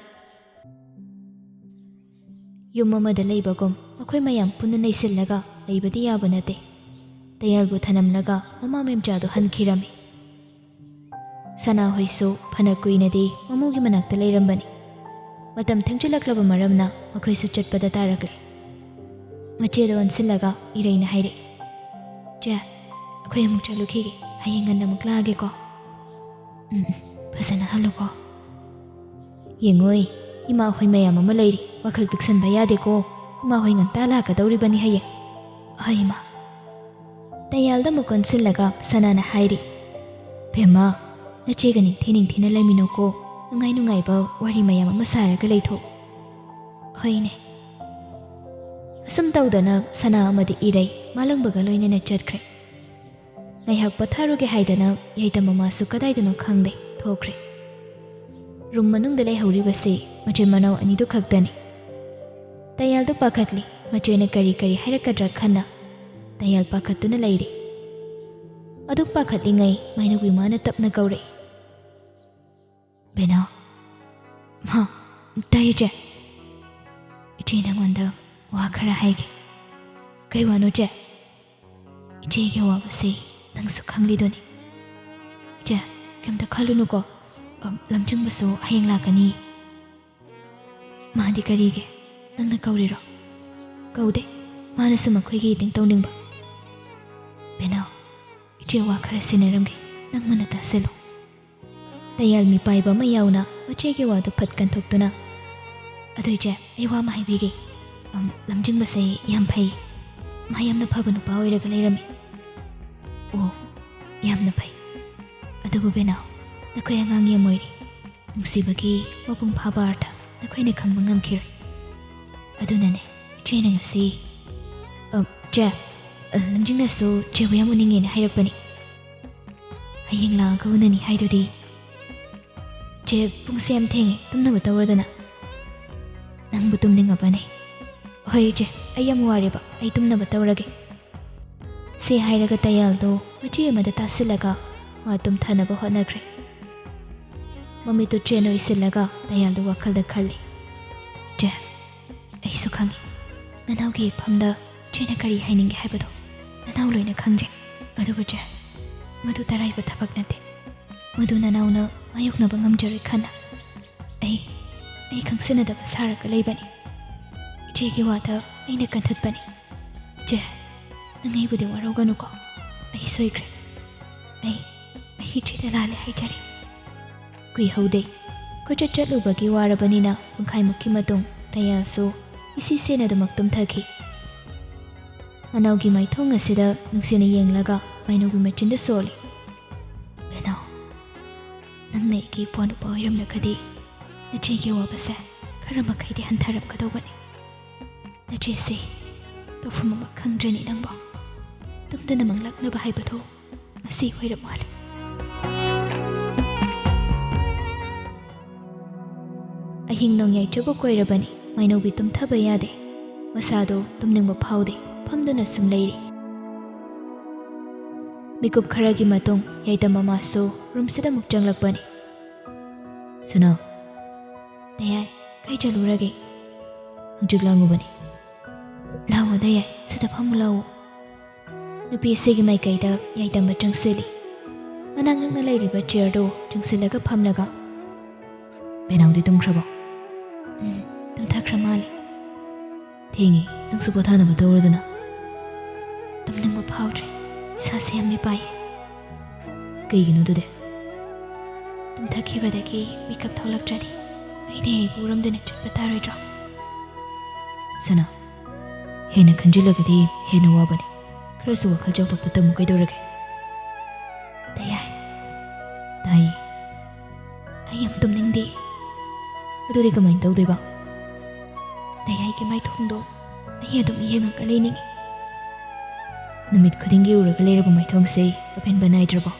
ꯌꯨꯝ ꯑꯃꯗ ꯂꯩꯕꯒꯨꯝ ꯃꯈꯣꯏ ꯃꯌꯥꯝ ꯄꯨꯟꯅ ꯅꯩꯁꯤꯜꯂꯒ ꯂꯩꯕꯗꯤ ꯌꯥꯕ ꯅꯠꯇꯦ꯫ ꯇꯌꯥꯜꯕꯨ ꯊꯅꯝꯂꯒ ꯃꯃꯥ ꯃꯦꯝꯆꯥꯗꯨ ꯍꯟꯈꯤꯔꯝꯃꯤ꯫ ꯁꯅꯥꯍꯣꯏꯁꯨ ꯐꯅ ꯀꯨꯏꯅꯗꯤ ꯃꯃꯧꯒꯤ ꯃꯅꯥꯛꯇ ꯂꯩꯔꯝꯕꯅꯤ꯫ ꯃꯇꯝ ꯊꯦꯡꯖꯤꯜꯂꯛꯂꯕ ꯃꯔꯝꯅ ꯃꯈꯣꯏꯁꯨ ꯆꯠꯄꯗ ꯇꯥꯔꯛꯂꯦ꯫ ꯃꯆꯦꯗ ꯑꯣꯟꯁꯤꯜꯂꯒ ꯏꯔꯩꯅ ꯍꯥꯏꯔꯛꯏ, "ꯆꯦ, ꯑꯩꯈꯣꯏ ꯑꯃꯨꯛ ꯆꯠꯂꯨꯈꯤꯒꯦ, ꯍꯌꯦꯡ ꯉꯟꯅ ꯑꯃꯨꯛ ꯂꯥꯛꯑꯒꯦꯀꯣ꯫ ꯎꯝ, ꯎꯝ, ꯐꯖꯅ ꯍꯜꯂꯨꯀꯣ꯫ ꯌꯦꯡꯉꯣꯏ, ꯏꯃꯥ ꯍꯣꯏ ꯃꯌꯥꯝ ꯑꯃ ꯂꯩꯔꯤ, ꯋꯥꯈꯜ ꯄꯤꯛꯁꯟꯕ ꯌꯥꯗꯦꯀꯣ꯫ ꯏꯃꯥ ꯍꯣꯏ ꯉꯟꯇꯥ ꯂꯥꯛꯀꯗꯧꯔꯤꯕꯅꯤ ꯍꯌꯦꯡ꯫ ꯑꯍꯣꯏ ꯏꯃꯥ꯫" ꯇꯌꯥꯜꯗ ꯑꯃꯨꯛ ꯑꯣꯟꯁꯤꯜꯂꯒ ꯁꯅꯥꯅ ꯍꯥꯏꯔꯤ, "ꯕꯦꯝꯃ, ꯅꯆꯦꯒ ꯅꯤꯡꯊꯤ ꯅꯤꯡꯊꯤꯅ ꯂꯩꯃꯤꯟꯅꯧꯀꯣ, ꯅꯨꯡꯉꯥꯏ ꯅꯨꯡꯉꯥꯏꯕ ꯋꯥꯔꯤ ꯃꯌꯥꯝ ꯑꯃ ꯁꯥꯔꯒ ꯂꯩꯊꯣꯛ꯫" "ꯍꯣꯏꯅꯦ꯫" ꯑꯁꯨꯝ ꯇꯧꯗꯅ ꯁꯅꯥ ꯑꯃꯗꯤ ꯏꯔꯩ ꯃꯥꯂꯪꯕꯒ ꯂꯣꯏꯅꯅ ꯆꯠꯈ꯭ꯔꯦ꯫ ꯉꯥꯏꯍꯥꯛ ꯄꯣꯊꯥꯔꯨꯒꯦ ꯍꯥꯏꯗꯅ ꯌꯥꯏꯇꯝ ꯃꯃꯥꯁꯨ ꯀꯗꯥꯏꯗꯅꯣ ꯈꯪꯗꯦ ꯊꯣꯛꯈ꯭ꯔꯦ꯫ ꯔꯨꯝ ꯃꯅꯨꯡꯗ ꯂꯩꯍꯧꯔꯤꯕꯁꯤ ꯃꯆꯤꯟ ꯃꯅꯥꯎ ꯑꯅꯤꯗꯨ ꯈꯛꯇꯅꯤ꯫ ꯇꯌꯥꯜꯗꯨ ꯄꯥꯈꯠꯂꯤ, ꯃꯆꯦꯅ ꯀꯔꯤ ꯀꯔꯤ ꯍꯥꯏꯔꯛꯀꯗ꯭ꯔꯥ ꯈꯟꯅ ꯇꯌꯥꯜ ꯄꯥꯈꯠꯇꯨꯅ ꯂꯩꯔꯤ꯫ ꯑꯗꯨ ꯄꯥꯈꯠꯂꯤꯉꯩ ꯃꯥꯏꯅꯧꯕꯤ ꯃꯥꯅ ꯇꯞꯅ ꯀꯧꯔꯛꯏ, "ꯕꯦꯅꯥꯎ꯫" "ꯃꯥ, ꯇꯥꯏ ꯏꯆꯦ꯫" "ꯏꯆꯦ ꯅꯪꯉꯣꯟꯗ ꯋꯥ ꯈꯔ ꯍꯥꯏꯒꯦ꯫" "ꯀꯩ ꯋꯥꯅꯣ ꯆꯦ?" "ꯏꯆꯦꯒꯤ ꯑꯋꯥꯕꯁꯤ ꯅꯪꯁꯨ ꯈꯪꯂꯤꯗꯨꯅꯤ꯫" "ꯏꯆꯦ, ꯀꯩꯝꯇ ꯈꯜꯂꯨꯅꯨꯀꯣ꯫ ꯑ, ꯂꯝꯖꯤꯡꯕꯁꯨ ꯍꯌꯦꯡ ꯂꯥꯛꯀꯅꯤ꯫" "ꯃꯥꯗꯤ ꯀꯔꯤꯒꯤ? ꯅꯪꯅ ꯀꯧꯔꯤꯔꯣ?" "ꯀꯧꯗꯦ꯫ ꯃꯥꯅꯁꯨ ꯃꯈꯣꯏꯒꯤ ꯏꯇꯤꯡ ꯇꯧꯅꯤꯡꯕ꯫" "ꯕꯦꯅꯥꯎ, ꯏꯆꯦ ꯋꯥ ꯈꯔ ꯁꯤꯟꯅꯔꯝꯒꯦ, ꯅꯪ ꯃꯨꯟꯅ ꯇꯥꯁꯤꯜꯂꯨ꯫" ꯇꯌꯥꯜ ꯃꯤꯄꯥꯏꯕ ꯑꯃ ꯌꯥꯎꯅ ꯃꯆꯦꯒꯤ ꯋꯥꯗꯨ ꯐꯠ ꯀꯟꯊꯣꯛꯇꯨꯅ, "ꯑꯗꯨ ꯏꯆꯦ, ꯑꯩ ꯋꯥ ꯑꯃ ꯍꯥꯏꯕꯤꯒꯦ꯫ ꯑꯝ, ꯂꯝꯖꯤꯡꯕꯁꯦ ꯌꯥꯝ ꯐꯩ꯫ ꯃꯥ ꯌꯥꯝꯅ ꯐꯕ ꯅꯨꯄꯥ ꯑꯣꯏꯔꯒ ꯂꯩꯔꯝꯃꯤ꯫ ꯑꯣ, ꯌꯥꯝꯅ ꯐꯩ꯫ ꯑꯗꯨꯕꯨ ꯕꯦꯅꯥꯎ, ꯅꯈꯣꯏ ꯑꯉꯥꯡ ꯌꯥꯝ ꯑꯣꯏꯔꯤ꯫ ꯅꯨꯡꯁꯤꯕꯒꯤ ꯃꯄꯨꯡ ꯐꯥꯕ ꯑꯔꯊ ꯅꯈꯣꯏꯅ ꯈꯪꯕ ꯉꯝꯈꯤꯔꯣꯏ꯫ ꯑꯗꯨꯅꯅꯦ ꯏꯆꯦꯅ ꯉꯁꯤ, ꯑ, ꯆꯦ, ꯑ, ꯂꯝꯖꯤꯡꯅꯁꯨ ꯆꯦꯕꯨ ꯌꯥꯝ ꯎꯅꯤꯡꯉꯦꯅ ꯍꯥꯏꯔꯛꯄꯅꯤ꯫ ꯍꯌꯦꯡ ꯂꯥꯛꯑꯒ ꯎꯅꯅꯤ ꯍꯥꯏꯗꯨꯗꯤ꯫ ꯆꯦ, ꯄꯨꯡꯁꯦ ꯌꯥꯝ ꯊꯦꯡꯉꯦ, ꯇꯨꯝꯅꯕ ꯇꯧꯔꯗꯅ꯫ ꯅꯪꯕꯨ ꯇꯨꯝꯅꯤꯡꯉꯕꯅꯦ? ꯍꯣꯏ ꯏꯆꯦ, ꯑꯩ ꯌꯥꯝ ꯋꯥꯔꯦꯕ, ꯑꯩ ꯇꯨꯝꯅꯕ ꯇꯧꯔꯒꯦ꯫ ꯁꯤ ꯍꯥꯏꯔꯒ ꯇꯌꯥꯜꯗꯣ ꯃꯆꯤ ꯑꯃꯗ ꯇꯥꯁꯤꯜꯂꯒ ꯃꯥ ꯇꯨꯝꯊꯅꯕ ꯍꯣꯠꯅꯈ꯭ꯔꯦ꯫ ꯃꯃꯤꯠꯇꯨ ꯆꯦꯟ ꯑꯣꯏꯁꯤꯜꯂꯒ ꯇꯌꯥꯜꯗꯨ ꯋꯥꯈꯜꯗ ꯈꯜꯂꯤ꯫ ꯆꯦ, ꯑꯩꯁꯨ ꯈꯪꯉꯤ, ꯅꯅꯥꯎꯒꯤ ꯏꯐꯝꯗ ꯆꯦꯅ ꯀꯔꯤ ꯍꯥꯏꯅꯤꯡꯒꯦ ꯍꯥꯏꯕꯗꯣ ꯅꯅꯥꯎ ꯂꯣꯏꯅ ꯈꯪꯖꯩ꯫ ꯑꯗꯨꯕꯨ ꯆꯦ, ꯃꯗꯨ ꯇꯔꯥꯏꯕ ꯊꯕꯛ ꯅꯠꯇꯦ꯫ ꯃꯗꯨ ꯅꯅꯥꯎꯅ ꯃꯥꯌꯣꯛꯅꯕ ꯉꯝꯖꯔꯣꯏ ꯈꯟꯅ ꯑꯩ, ꯑꯩ ꯈꯪꯁꯤꯟꯅꯗꯕ ꯁꯥꯔꯒ ꯂꯩꯕꯅꯤ꯫ ꯏꯆꯦꯒꯤ ꯋꯥꯗ ꯑꯩꯅ ꯀꯟꯊꯠꯄꯅꯤ꯫ ꯏꯆꯦ, ꯅꯪ ꯑꯩꯕꯨꯗꯤ ꯋꯥꯔꯧꯒꯅꯨꯀꯣ꯫ ꯑꯩ ꯁꯣꯏꯈ꯭ꯔꯦ꯫ ꯑꯩ, ꯑꯩ ꯏꯆꯦꯗ ꯂꯥꯜꯂꯦ ꯍꯥꯏꯖꯔꯤ꯫ ꯀꯨꯏꯍꯧꯗꯦ꯫ ꯀꯣꯏꯆꯠ ꯆꯠꯂꯨꯕꯒꯤ ꯋꯥꯔꯕꯅꯤꯅ ꯄꯨꯡꯈꯥꯏꯃꯨꯛꯀꯤ ꯃꯇꯨꯡ ꯇꯌꯥꯜꯁꯨ ꯃꯤꯁꯤ ꯁꯦꯟꯅꯗꯨꯃꯛ ꯇꯨꯝꯊꯈꯤ꯫ ꯃꯅꯥꯎꯒꯤ ꯃꯥꯏꯊꯣꯡ ꯑꯁꯤꯗ ꯅꯨꯡꯁꯤꯅ ꯌꯦꯡꯂꯒ ꯃꯥꯏꯅꯧꯒꯤ ꯃꯆꯤꯟꯗ ꯁꯣꯜꯂꯤ꯫ ꯕꯦꯅꯥꯎ, ꯅꯪꯅ ꯑꯩꯒꯤ ꯏꯄ꯭ꯋꯥ ꯅꯨꯄꯥ ꯑꯣꯏꯔꯝꯂꯒꯗꯤ ꯅꯆꯦꯒꯤ ꯑꯋꯥꯕꯁꯦ ꯈꯔ ꯃꯈꯩꯗꯤ ꯍꯟꯊꯔꯝꯒꯗꯧꯕꯅꯤ꯫ ꯅꯆꯦꯁꯦ ꯇꯧꯐꯝ ꯑꯃ ꯈꯪꯗ꯭ꯔꯦꯅꯦ ꯅꯪꯕꯣ꯫ ꯇꯨꯝꯗꯅ ꯃꯪꯂꯥꯛꯅꯕ ꯍꯥꯏꯕꯗꯣ ꯃꯁꯤ ꯑꯣꯏꯔ ꯃꯥꯜꯂꯦ꯫ ꯑꯍꯤꯡ ꯅꯣꯡꯌꯥꯏ ꯆꯨꯞꯄ ꯀꯣꯏꯔꯕꯅꯤ, ꯃꯥꯏꯅꯧꯕꯤ ꯇꯨꯝꯊꯕ ꯌꯥꯗꯦ꯫ ꯃꯁꯥꯗꯣ ꯇꯨꯝꯅꯤꯡꯕ ꯐꯥꯎꯗꯦ, ꯐꯝꯗꯨꯅ ꯁꯨꯝ ꯂꯩꯔꯤ꯫ ꯃꯤꯀꯨꯞ ꯈꯔꯒꯤ ꯃꯇꯨꯡ ꯌꯥꯏꯇꯝ ꯃꯃꯥꯁꯨ ꯔꯨꯝꯁꯤꯗ ꯑꯃꯨꯛ ꯆꯪꯂꯛꯄꯅꯤ꯫ ꯁꯅꯥ꯫ ꯗꯌꯥꯏ, ꯀꯥꯏ ꯆꯠꯂꯨꯔꯒꯦ? ꯍꯪꯆꯤꯠ ꯂꯥꯡꯉꯨꯕꯅꯤ꯫ ꯂꯥꯛꯑꯣ ꯗꯌꯥꯏ, ꯁꯤꯗ ꯐꯝꯃꯨ ꯂꯥꯛꯑꯣ꯫ ꯅꯨꯄꯤ ꯑꯁꯤꯒꯤ ꯃꯥꯏꯀꯩꯗ ꯌꯥꯏꯇꯝꯕ ꯆꯪꯁꯤꯜꯂꯤ꯫ ꯃꯅꯥꯛ ꯅꯛꯅ ꯂꯩꯔꯤꯕ ꯆꯤꯌꯔꯗꯨ ꯆꯪꯁꯤꯜꯂꯒ ꯐꯝꯂꯒ, ꯕꯦꯅꯥꯎꯗꯤ ꯇꯨꯝꯈ꯭ꯔꯕꯣ? ꯎꯝ, ꯇꯨꯝꯊꯈ꯭ꯔ ꯃꯥꯜꯂꯦ꯫ ꯊꯦꯡꯉꯦ, ꯅꯪꯁꯨ ꯄꯣꯊꯥꯅꯕ ꯇꯧꯔꯗꯅ꯫ ꯇꯨꯝꯅꯤꯡꯕ ꯐꯥꯎꯗ꯭ꯔꯦ, ꯏꯁꯥꯁꯦ ꯌꯥꯝ ꯃꯤꯄꯥꯏꯌꯦ꯫ ꯀꯩꯒꯤꯅꯣ ꯑꯗꯨꯗꯤ? ꯇꯨꯝꯊꯈꯤꯕꯗꯒꯤ ꯃꯤꯀꯞ ꯊꯣꯛꯂꯛꯇ꯭ꯔꯗꯤ ꯑꯩꯅ ꯍꯦꯛ ꯎꯔꯝꯗꯅ ꯆꯠꯄ ꯇꯥꯔꯣꯏꯗ꯭ꯔꯣ? ꯁꯅꯥ, ꯍꯦꯟꯅ ꯈꯟꯖꯤꯜꯂꯒꯗꯤ ꯍꯦꯟꯅ ꯋꯥꯕꯅꯤ꯫ ꯈꯔꯁꯨ ꯋꯥꯈꯜ ꯆꯥꯎꯊꯣꯛꯄ ꯇꯝꯃꯨ꯫ ꯀꯩꯗꯧꯔꯒꯦ? ꯗꯌꯥꯏ꯫ ꯇꯥꯏꯌꯦ꯫ ꯑꯩ ꯌꯥꯝ ꯇꯨꯝꯅꯤꯡꯗꯦ꯫ ꯑꯗꯨꯗꯤ ꯀꯃꯥꯏꯅ ꯇꯧꯗꯣꯏꯕ? ꯗꯌꯥꯏꯒꯤ ꯃꯥꯏꯊꯣꯡꯗꯣ ꯑꯩ ꯑꯗꯨꯝ ꯌꯦꯡꯉꯒ ꯂꯩꯅꯤꯡꯉꯤ꯫ ꯅꯨꯃꯤꯠ ꯈꯨꯗꯤꯡꯒꯤ ꯎꯔꯒ ꯂꯩꯔꯕ ꯃꯥꯏꯊꯣꯡꯁꯦ ꯑꯄꯦꯟꯕ ꯅꯥꯏꯗ꯭ꯔꯕꯣ?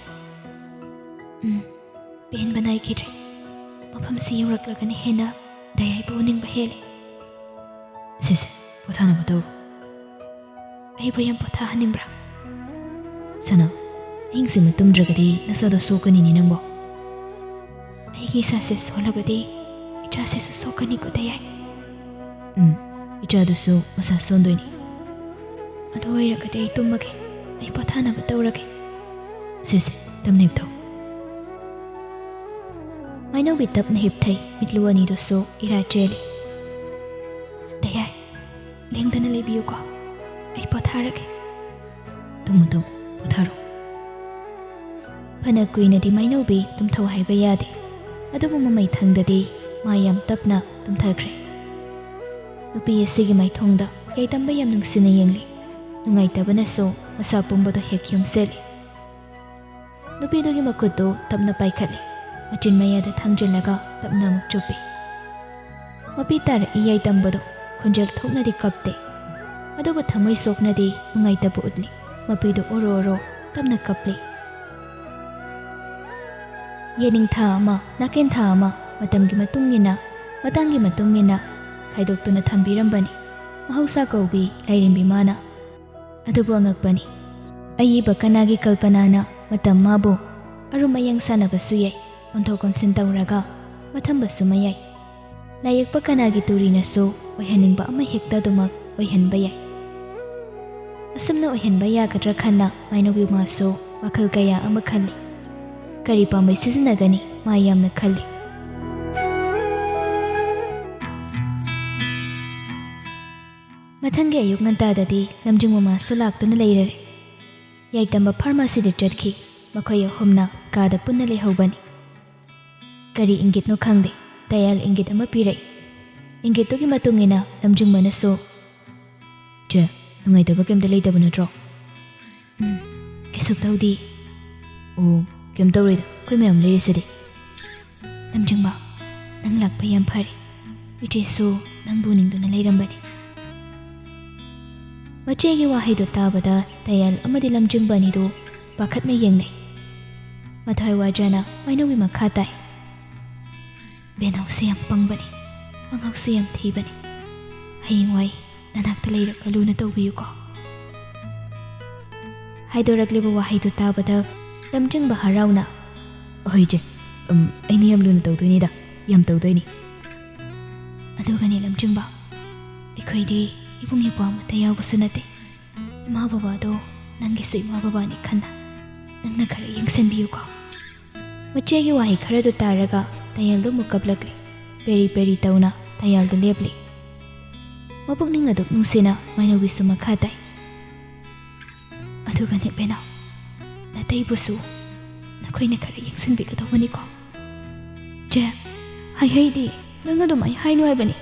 ꯎꯝ, ꯄꯦꯟꯕ ꯅꯥꯏꯈꯤꯗ꯭ꯔꯦ꯫ ꯃꯐꯝꯁꯤ ꯌꯧꯔꯛꯂꯒꯅ ꯍꯦꯟꯅ ꯗꯌꯥꯏꯕꯨ ꯎꯅꯤꯡꯕ ꯍꯦꯜꯂꯦ꯫ ꯁꯦ ꯁꯦ, ꯄꯣꯊꯥꯅꯕ ꯇꯧꯔꯣ꯫ ꯑꯩꯕꯨ ꯌꯥꯝ ꯄꯣꯊꯥꯍꯟꯅꯤꯡꯕ꯭ꯔꯥ? ꯁꯅꯥ, ꯑꯍꯤꯡꯁꯤꯃ ꯇꯨꯝꯗ꯭ꯔꯒꯗꯤ ꯅꯁꯥꯗꯣ ꯁꯣꯛꯀꯅꯤꯅꯦ ꯅꯪꯕꯣ꯫ ꯑꯩꯒꯤ ꯏꯁꯥꯁꯦ ꯁꯣꯜꯂꯕꯗꯤ ꯏꯆꯥꯁꯤꯁꯨ ꯁꯣꯛꯀꯅꯤꯀꯣ ꯗꯌꯥꯏ꯫ ꯎꯝ, ꯏꯆꯥꯗꯨꯁꯨ ꯃꯁꯥ ꯁꯣꯟꯗꯣꯏꯅꯤ꯫ ꯑꯗꯨ ꯑꯣꯏꯔꯒꯗꯤ ꯑꯩ ꯇꯨꯝꯃꯒꯦ꯫ ꯑꯩ ꯄꯣꯊꯥꯅꯕ ꯇꯧꯔꯒꯦ꯫ ꯁꯦ ꯁꯦ, ꯇꯞꯅ ꯍꯤꯞꯊꯧ꯫ ꯃꯥꯏꯅꯧꯕꯤ ꯇꯞꯅ ꯍꯤꯞꯊꯩ, ꯃꯤꯠꯂꯨ ꯑꯅꯤꯗꯨꯁꯨ ꯏꯔꯥ ꯆꯦꯜꯂꯤ꯫ ꯗꯌꯥꯏ, ꯂꯦꯡꯗꯅ ꯂꯩꯕꯤꯌꯨꯀꯣ꯫ ꯑꯩ ꯄꯣꯊꯥꯔꯒꯦ꯫ ꯇꯨꯝꯃꯨ ꯇꯨꯝꯃꯨ, ꯄꯣꯊꯥꯔꯣ꯫ ꯐꯅ ꯀꯨꯏꯅꯗꯤ ꯃꯥꯏꯅꯧꯕꯤ ꯇꯨꯝꯊꯧ ꯍꯥꯏꯕ ꯌꯥꯗꯦ, ꯑꯗꯨꯕꯨ ꯃꯃꯩꯊꯪꯗꯗꯤ ꯃꯥ ꯌꯥꯝ ꯇꯞꯅ ꯇꯨꯝꯊꯈ꯭ꯔꯦ꯫ ꯅꯨꯄꯤ ꯑꯁꯤꯒꯤ ꯃꯥꯏꯊꯣꯡꯗ ꯌꯥꯏꯇꯝꯕ ꯌꯥꯝ ꯅꯨꯡꯁꯤꯅ ꯌꯦꯡꯂꯤ꯫ ꯅꯨꯡꯉꯥꯏꯇꯕꯅꯁꯨ ꯃꯁꯥ ꯄꯨꯝꯕꯗꯣ ꯍꯦꯛ ꯌꯣꯝꯁꯤꯜꯂꯤ꯫ ꯅꯨꯄꯤꯗꯨꯒꯤ ꯃꯈꯨꯠꯇꯨ ꯇꯞꯅ ꯄꯥꯏꯈꯠꯂꯤ꯫ ꯃꯆꯤꯟ ꯃꯌꯥꯗ ꯊꯥꯡꯖꯤꯜꯂꯒ ꯇꯞꯅ ꯑꯃꯨꯛ ꯆꯨꯞꯄꯤ꯫ ꯃꯄꯤ ꯇꯥꯔꯛꯏ ꯌꯥꯏꯇꯝꯕꯗꯣ ꯈꯣꯟꯖꯦꯜ ꯊꯣꯛꯅꯗꯤ ꯀꯞꯇꯦ꯫ ꯑꯗꯨꯕꯨ ꯊꯃꯣꯏ ꯁꯣꯛꯅꯗꯤ ꯅꯨꯡꯉꯥꯏꯇꯕ ꯎꯠꯂꯤ꯫ ꯃꯄꯤꯗꯨ ꯑꯣꯔꯣ ꯑꯣꯔꯣ ꯇꯞꯅ ꯀꯞꯂꯤ꯫ ꯌꯦꯅꯤꯡꯊꯥ ꯑꯃ, ꯅꯥꯀꯦꯟꯊꯥ ꯑꯃ, ꯃꯇꯝꯒꯤ ꯃꯇꯨꯡ ꯏꯟꯅ, ꯃꯇꯥꯡꯒꯤ ꯃꯇꯨꯡ ꯏꯟꯅ ꯈꯥꯏꯗꯣꯛꯇꯨꯅ ꯊꯝꯕꯤꯔꯝꯕꯅꯤ ꯃꯍꯧꯁꯥ ꯀꯧꯕꯤ ꯂꯥꯏꯔꯦꯝꯕꯤ ꯃꯥꯅ꯫ ꯑꯗꯨꯕꯨ ꯑꯉꯛꯄꯅꯤ, ꯑꯏꯕ ꯀꯅꯥꯒꯤ ꯀꯜꯄꯅꯥꯅ ꯃꯇꯝ ꯃꯥꯕꯨ ꯑꯔꯨꯝ ꯑꯌꯥꯡ ꯁꯥꯟꯅꯕꯁꯨ ꯌꯥꯏ, ꯑꯣꯟꯊꯣꯛ ꯑꯣꯟꯁꯤꯟ ꯇꯧꯔꯒ ꯃꯊꯝꯕꯁꯨ ꯃꯌꯥꯏ꯫ ꯂꯥꯏꯌꯦꯛꯄ ꯀꯅꯥꯒꯤ ꯇꯨꯔꯤꯅꯁꯨ ꯑꯣꯏꯍꯟꯅꯤꯡꯕ ꯑꯃ ꯍꯦꯛꯇ ꯑꯗꯨꯃꯛ ꯑꯣꯏꯍꯟꯕ ꯌꯥꯏ꯫ ꯑꯁꯨꯝꯅ ꯑꯣꯏꯍꯟꯕ ꯌꯥꯒꯗ꯭ꯔꯥ ꯈꯟꯅ ꯃꯥꯏꯅꯧꯕꯤ ꯃꯥꯁꯨ ꯋꯥꯈꯜ ꯀꯌꯥ ꯑꯃ ꯈꯜꯂꯤ꯫ ꯀꯔꯤ ꯄꯥꯝꯕꯩ ꯁꯤꯖꯤꯟꯅꯒꯅꯤ ꯃꯥ ꯌꯥꯝꯅ ꯈꯜꯂꯤ꯫ ꯃꯊꯪꯒꯤ ꯑꯌꯨꯛ ꯉꯟꯇꯥꯗꯗꯤ ꯂꯝꯖꯤꯡ ꯃꯃꯥꯁꯨ ꯂꯥꯛꯇꯨꯅ ꯂꯩꯔꯔꯦ꯫ ꯌꯥꯏꯇꯝꯕ ꯐꯥꯔꯃꯥꯁꯤꯗ ꯆꯠꯈꯤ꯫ ꯃꯈꯣꯏ ꯑꯍꯨꯝꯅ ꯀꯥꯗ ꯄꯨꯟꯅ ꯂꯩꯍꯧꯕꯅꯤ꯫ ꯀꯔꯤ ꯏꯪꯒꯤꯠꯅꯣ ꯈꯪꯗꯦ, ꯗꯌꯥꯜ ꯏꯪꯒꯤꯠ ꯑꯃ ꯄꯤꯔꯛꯏ꯫ ꯏꯪꯒꯤꯠꯇꯨꯒꯤ ꯃꯇꯨꯡ ꯏꯟꯅ ꯂꯝꯖꯤꯡꯕꯅꯁꯨ ꯆꯦ, ꯅꯨꯡꯉꯥꯏꯇꯕ ꯀꯩꯝꯇ ꯂꯩꯇꯕ ꯅꯠꯇ꯭ꯔꯣ? ꯎꯝ, ꯀꯩꯁꯨ ꯇꯧꯗꯦ꯫ ꯑꯣ, ꯀꯩꯝ ꯇꯧꯔꯣꯏꯗ, ꯑꯩꯈꯣꯏ ꯃꯌꯥꯝ ꯂꯩꯔꯤꯁꯤꯗꯤ꯫ ꯂꯝꯖꯤꯡꯕ, ꯅꯪ ꯂꯥꯛꯄ ꯌꯥꯝ ꯐꯔꯦ꯫ ꯏꯆꯦꯁꯨ ꯅꯪꯕꯨ ꯅꯤꯡꯗꯨꯅ ꯂꯩꯔꯝꯕꯅꯤ꯫ ꯃꯆꯦꯒꯤ ꯋꯥꯍꯩꯗꯨ ꯇꯥꯕꯗ ꯇꯌꯥꯜ ꯑꯃꯗꯤ ꯂꯝꯖꯤꯡꯕ ꯑꯅꯤꯗꯨ ꯄꯥꯈꯠꯅ ꯌꯦꯡꯅꯩ꯫ ꯃꯊ꯭ꯋꯥꯏ ꯋꯥꯖꯅ ꯃꯥꯏꯅꯧꯕꯤ ꯃꯈꯥ ꯇꯥꯏ꯫ ꯕꯦꯅꯥꯎꯁꯦ ꯌꯥꯝ ꯄꯪꯕꯅꯤ, ꯑꯉꯥꯡꯁꯨ ꯌꯥꯝ ꯊꯤꯕꯅꯤ꯫ ꯍꯌꯦꯡꯋꯥꯏ ꯅꯅꯥꯛꯇ ꯂꯩꯔꯒ ꯂꯨꯅ ꯇꯧꯕꯤꯌꯨꯀꯣ꯫ ꯍꯥꯏꯗꯣꯔꯛꯂꯤꯕ ꯋꯥꯍꯩꯗꯨ ꯇꯥꯕꯗ ꯂꯝꯖꯤꯡꯕ ꯍꯔꯥꯎꯅ, "ꯑꯍꯣꯏ ꯏꯆꯦ, ꯎꯝ, ꯑꯩꯅ ꯌꯥꯝ ꯂꯨꯅ ꯇꯧꯗꯣꯏꯅꯤꯗ, ꯌꯥꯝ ꯇꯧꯗꯣꯏꯅꯤ꯫ ꯑꯗꯨꯒꯅꯦ ꯂꯝꯖꯤꯡꯕ, ꯑꯩꯈꯣꯏꯗꯤ ꯏꯕꯨꯡ ꯏꯄ꯭ꯋꯥ ꯑꯃꯠꯇ ꯌꯥꯎꯕꯁꯨ ꯅꯠꯇꯦ꯫ ꯏꯃꯥ ꯕꯕꯥꯗꯣ ꯅꯪꯒꯤꯁꯨ ꯏꯃꯥ ꯕꯕꯥꯅꯤ ꯈꯟꯅ ꯅꯪꯅ ꯈꯔ ꯌꯦꯡꯁꯤꯟꯕꯤꯌꯨꯀꯣ꯫" ꯃꯆꯦꯒꯤ ꯋꯥꯍꯩ ꯈꯔꯗꯨ ꯇꯥꯔꯒ ꯇꯌꯥꯜꯗꯨ ꯑꯃꯨꯛ ꯀꯞꯂꯛꯂꯤ꯫ ꯄꯦꯔꯤ ꯄꯦꯔꯤ ꯇꯧꯅ ꯇꯌꯥꯜꯗꯨ ꯂꯦꯞꯂꯤ꯫ ꯃꯄꯨꯛꯅꯤꯡ ꯑꯗꯨꯛ ꯅꯨꯡꯁꯤꯅ ꯃꯥꯏꯅꯧꯕꯤꯁꯨ ꯃꯈꯥ ꯇꯥꯏ꯫ "ꯑꯗꯨꯒꯅꯦ ꯕꯦꯅꯥꯎ, ꯅꯇꯩꯕꯨꯁꯨ ꯅꯈꯣꯏꯅ ꯈꯔ ꯌꯦꯡꯁꯤꯟꯕꯤꯒꯗꯧꯕꯅꯤꯀꯣ꯫" "ꯆꯦ, ꯍꯥꯏꯍꯩꯗꯤ, ꯅꯪ ꯑꯗꯨꯃꯥꯏꯅ ꯍꯥꯏꯅꯨ ꯍꯥꯏꯕꯅꯤ꯫"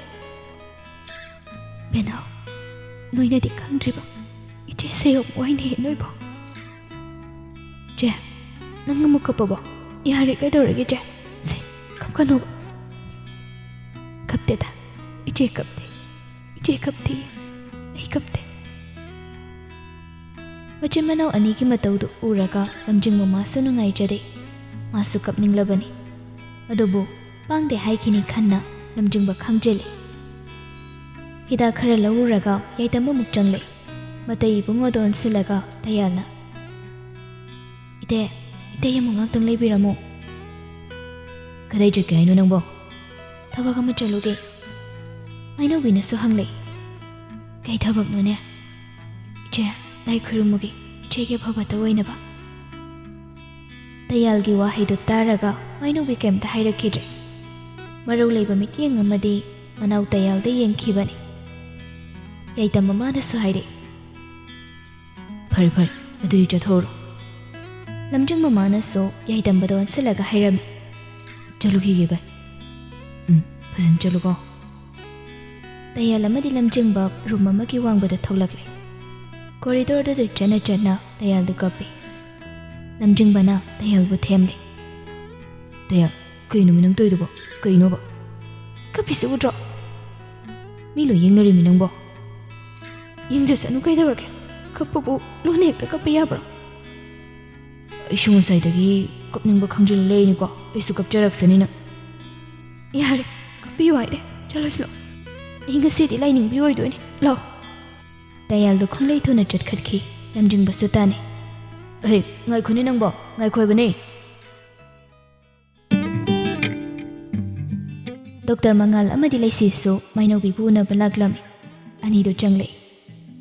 "ꯕꯦꯅꯥꯎ, ꯅꯣꯏꯅꯗꯤ ꯈꯪꯗ꯭ꯔꯤꯕ, ꯏꯆꯦꯁꯦ ꯌꯥꯝ ꯋꯥꯏꯅꯩꯌꯦ ꯅꯣꯏꯕꯣ꯫" "ꯆꯦ, ꯅꯪ ꯑꯃꯨꯛ ꯀꯞꯄꯕꯣ? ꯌꯥꯔꯦ, ꯀꯩꯗꯧꯔꯒꯦ ꯆꯦ? ꯁꯦ, ꯀꯞꯀꯅꯣꯕ꯫" "ꯀꯞꯇꯦꯗ, ꯏꯆꯦ ꯀꯞꯇꯦ, ꯏꯆꯦ ꯀꯞꯇꯦ, ꯑꯩ ꯀꯞꯇꯦ꯫" ꯃꯆꯤꯟ ꯃꯅꯥꯎ ꯑꯅꯤꯒꯤ ꯃꯇꯧꯗꯨ ꯎꯔꯒ ꯂꯝꯖꯤꯡꯕ ꯃꯥꯁꯨ ꯅꯨꯡꯉꯥꯏꯖꯗꯦ꯫ ꯃꯥꯁꯨ ꯀꯞꯅꯤꯡꯂꯕꯅꯤ꯫ ꯑꯗꯨꯕꯨ ꯄꯥꯡꯗꯦ ꯍꯥꯏꯈꯤꯅꯤ ꯈꯟꯅ ꯂꯝꯖꯤꯡꯕ ꯈꯥꯡꯖꯤꯜꯂꯤ꯫ ꯍꯤꯗꯥꯛ ꯈꯔ ꯂꯧꯔꯨꯔꯒ ꯌꯥꯏꯇꯝꯕ ꯑꯃꯨꯛ ꯆꯪꯂꯛꯏ꯫ ꯃꯇꯩ ꯏꯕꯨꯡꯉꯣꯗ ꯑꯣꯟꯁꯤꯜꯂꯒ ꯇꯌꯥꯜꯅ, "ꯏꯇꯩ, ꯏꯇꯩ ꯑꯃꯨꯛ ꯉꯥꯛꯇꯪ ꯂꯩꯕꯤꯔꯝꯃꯨ꯫" "ꯀꯗꯥꯏ ꯆꯠꯀꯦ ꯍꯥꯏꯅꯣ ꯅꯪꯕꯣ?" "ꯊꯕꯛ ꯑꯃ ꯆꯠꯂꯨꯒꯦ꯫" ꯃꯥꯏꯅꯧꯕꯤꯅꯁꯨ ꯍꯪꯂꯛꯏ꯫ "ꯀꯩ ꯊꯕꯛꯅꯣꯅꯦ?" "ꯏꯆꯦ, ꯂꯥꯏ ꯈꯨꯔꯨꯝꯃꯨꯒꯦ, ꯏꯆꯦꯒꯤ ꯑꯐꯕꯇ ꯑꯣꯏꯅꯕ꯫" ꯇꯌꯥꯜꯒꯤ ꯋꯥꯍꯩꯗꯨ ꯇꯥꯔꯒ ꯃꯥꯏꯅꯧꯕꯤ ꯀꯩꯝꯇ ꯍꯥꯏꯔꯛꯈꯤꯗ꯭ꯔꯦ꯫ ꯃꯔꯧ ꯂꯩꯕ ꯃꯤꯠꯌꯦꯡ ꯑꯃꯗꯤ ꯃꯅꯥꯎ ꯇꯌꯥꯜꯗ ꯌꯦꯡꯈꯤꯕꯅꯤ꯫ ꯌꯥꯏꯇꯝꯕ ꯃꯥꯅꯁꯨ ꯍꯥꯏꯔꯛꯏ, "ꯐꯔꯦ ꯐꯔꯦ, ꯑꯗꯨꯗꯤ ꯆꯠꯊꯣꯛꯎꯔꯣ꯫" ꯂꯝꯖꯤꯡꯕ ꯃꯥꯅꯁꯨ ꯌꯥꯏꯇꯝꯕꯗ ꯑꯣꯟꯁꯤꯜꯂꯒ ꯍꯥꯏꯔꯝꯃꯤ, "ꯆꯠꯂꯨꯈꯤꯒꯦ ꯚꯥꯏ꯫ ꯎꯝ, ꯐꯖꯅ ꯆꯠꯂꯨꯀꯣ꯫" ꯇꯌꯥꯜ ꯑꯃꯗꯤ ꯂꯝꯖꯤꯡꯕ ꯔꯨꯝ ꯑꯃꯒꯤ ꯋꯥꯡꯃꯗ ꯊꯣꯛꯂꯛꯂꯦ꯫ ꯀꯣꯔꯤꯗꯣꯔꯗꯨꯗ ꯆꯠꯅ ꯆꯠꯅ ꯇꯌꯥꯜꯗꯨ ꯀꯞꯄꯤ꯫ ꯂꯝꯖꯤꯡꯕꯅ ꯇꯌꯥꯜꯕꯨ ꯊꯦꯝꯂꯤ꯫ "ꯇꯌꯥꯜ, ꯀꯩꯅꯣꯃꯤ ꯅꯪ ꯇꯧꯔꯤꯗꯨꯕꯣ? ꯀꯩꯅꯣꯕ? ꯀꯞꯄꯤꯁꯤ ꯎꯗ꯭ꯔꯣ? ꯃꯤ ꯂꯣꯏ ꯌꯦꯡꯅꯔꯤꯃꯤ ꯅꯪꯕꯣ꯫ ꯌꯦꯡꯖꯁꯅꯨ, ꯀꯩꯗꯧꯔꯒꯦ? ꯀꯞꯄꯕꯨ ꯂꯣꯟꯅ ꯍꯦꯛꯇ ꯀꯞꯄ ꯌꯥꯕ꯭ꯔꯣ?" "ꯑꯩꯁꯨ ꯉꯁꯥꯏꯗꯒꯤ ꯀꯞꯅꯤꯡꯕ ꯈꯪꯖꯤꯜꯂ ꯂꯩꯔꯤꯅꯤꯀꯣ, ꯑꯩꯁꯨ ꯀꯞꯆꯔꯛꯁꯅꯤꯅ꯫" "ꯌꯥꯔꯦ, ꯀꯞꯄꯤꯌꯨ ꯍꯥꯏꯔꯦ, ꯆꯠꯂꯁꯤꯅꯣ꯫ ꯑꯩ ꯉꯁꯤꯗꯤ ꯂꯥꯏꯅꯤꯡꯕꯤ ꯑꯣꯏꯗꯣꯏꯅꯤ, ꯂꯥꯛꯑꯣ꯫" ꯇꯌꯥꯜꯗꯣ ꯈꯪꯂꯩ ꯊꯨꯅ ꯆꯠꯈꯠꯈꯤ꯫ ꯂꯝꯖꯤꯡꯕꯁꯨ ꯇꯥꯅꯩ꯫ "ꯑꯍꯦ, ꯉꯥꯏꯈꯣꯅꯦ ꯅꯪꯕꯣ, ꯉꯥꯏꯈꯣ ꯍꯥꯏꯕꯅꯦ꯫" ꯗꯣꯛꯇꯔ ꯃꯉꯥꯜ ꯑꯃꯗꯤ ꯂꯩꯁꯤꯁꯨ ꯃꯥꯏꯅꯧꯕꯤꯕꯨ ꯎꯅꯕ ꯂꯥꯛꯂꯝꯃꯤ꯫ ꯑꯅꯤꯗꯨ ꯆꯪꯂꯛꯏ꯫